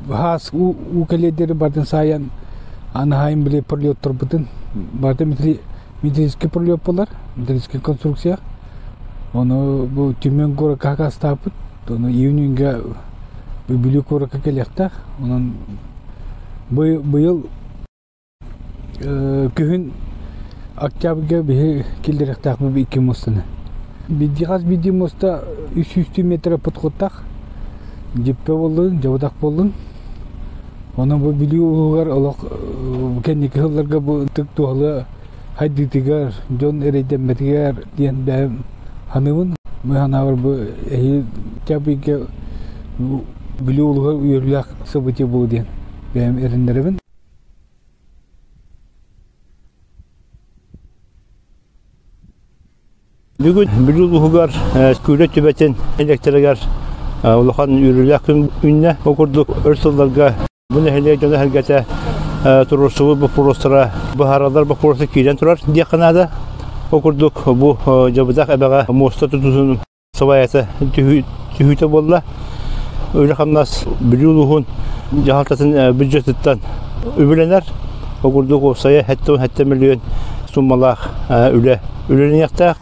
Хаас уу кэлиэдери бардын саайан анаһайын били пролетторбутун барыта металлический пролет буолар, металлический конструкция. Ону бу Түмэн куоракка хакастааппыт, ону июньга Бүлүү куоракка кэлиэхтээх. Онон быйыл Күһүн октябрьга биһи киллэриэхтээхпит икки муостаны. Биирдии хас биирдии муоста 300 метр подходтаах. Дьиппэ буоллун, дьабыдах буоллун. Онон бу Бүлүү улууһугар олох кэнники сылларга бу ытык туһалыы хайдыытыгар, дьон эрэйдэммэтигэр диэн бэйэм саныыбын. Мин санаабар бу эһиил октябрьга Бүлүү улууһугар үөрүүлээх событие буолуо диэн бэйэм эрэннэрэбин. Бүгүн Бүлүү улууһугар Күүлэ түбэтин электригэр улахан үөрүүлээх күн үүннэ. Ол курдук өр сылларга бу нэһилиэк дьоно-сэргэтэ туруорсубут боппуруостара быһаараллар боппуруоста киирэн турар диэххэ наада. Ол курдук бу Дьабыдах эбэҕэ муоста тутуутун Сыбаайата түһүүтэ буолла. Үлэ-хамнас Бүлүү улууһун дьаһалтатын бюджетыттан үбүлэнэр. Ол курдук уопсайа 77 миллион суммалаах үлэ үлэлэниэхтээх.